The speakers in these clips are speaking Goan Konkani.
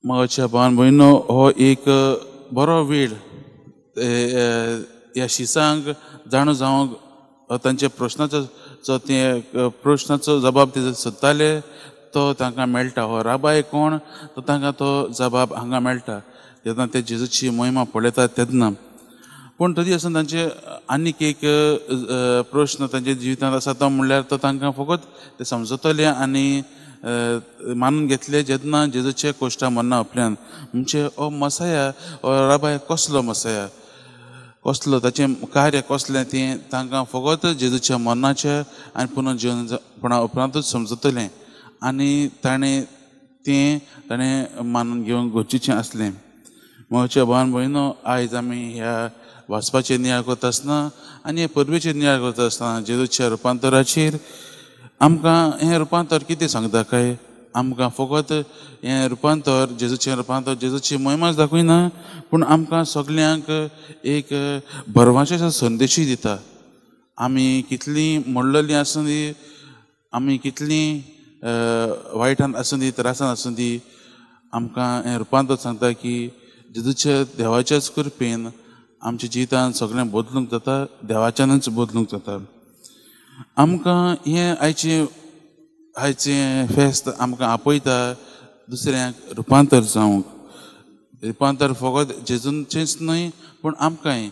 मोगाच्या भावान भयणो, हो एक बरो वेळ ह्या शिसांक जाणू जावंक तांच्या प्रश्नाचो ते प्रश्नाचो जबाब ते सोदताले तो तांकां मेळटा. हो राबाय कोण तो तांकां तो जबाब हांगा मेळटा जेन्ना ते जेजूची मोहिमा पळयतात तेन्ना. पूण तरी आसतना तांचे आनीक एक प्रश्न तांच्या जिवितांत आसा तो म्हणल्यार तो तांकां फकत ते समजतले आनी मानून घेतले जेन्ना जेजूचे कोश्टा मरना आपल्यान. म्हणजे हो मसाया, हो राबाय कसलो मसाया, कसलो ताचें कार्य कसलें तें तांकां फकत जेजूच्या मरणाच्या आनी पुनर्जिवनपणा उपरांतूच समजतलें आनी ताणें तें ताणें मानून घेवंक गरजेचें आसलें. म्हज्या भावान भयणो, आयज आमी ह्या वाचपाचेर नियाळ करता आसतना आनी हे परबेचेर नियाळ करता आसतना जेजूच्या रुपांतराचेर आमकां हें रुपांतर कितें सांगता काय? आमकां फकत हें रुपांतर जेजूचें रुपांतर जेजूची मोहिमाच दाखयना, पूण आमकां सगल्यांक एक भरवाचो संदेशूय दिता. आमी कितलीं मोडलेलीं आसूं दी, आमी कितलीं वायटान आसूं दी, त्रासान आसूं दी, आमकां हें रुपांतर सांगता की जेजूच्या देवाच्याच कृपेन आमच्या जिवितांत सगळें बदलूंक जाता, देवाच्यानूच बदलूंक जाता. आमकां हें आयचें आयचें फेस्त आमकां आपयता दुसऱ्यांक रुपांतर जावंक. रुपांतर फकत जेजूचेंच न्हय पूण आमकांय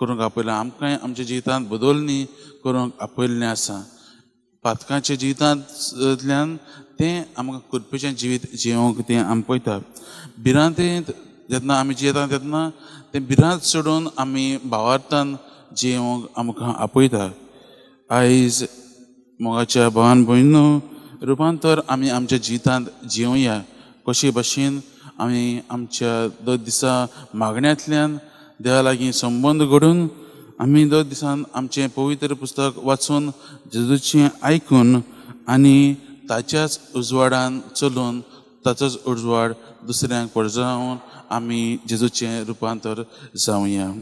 करूंक आपयलां, आमकांय आमच्या जिवितांत बदलणी करूंक आपयल्लें आसा. पातकांच्या जिवितांतल्यान तें आमकां कृपेचें जिवीत जियोवंक तें आमकां भिरांतेंत जेन्ना आमी जियेता तेन्ना तें भिरांत सोडून आमी भावार्थान जियोवंक आमकां आपयता. आयज मोगाच्या भावान भयणो, रुपांतर आमी आमच्या जिवितांत जियोवया. कशे भशेन आमी आमच्या दर दिसा मागण्यांतल्यान देवा लागीं संबंद घडून आमी दर दिसान आमचें पवित्र पुस्तक वाचून जेजूचें आयकून आनी ताच्याच उजवाडान चलून ताचोच उजवाड दुसऱ्यांक परजावन आमी जेजूचें रुपांतर जावया.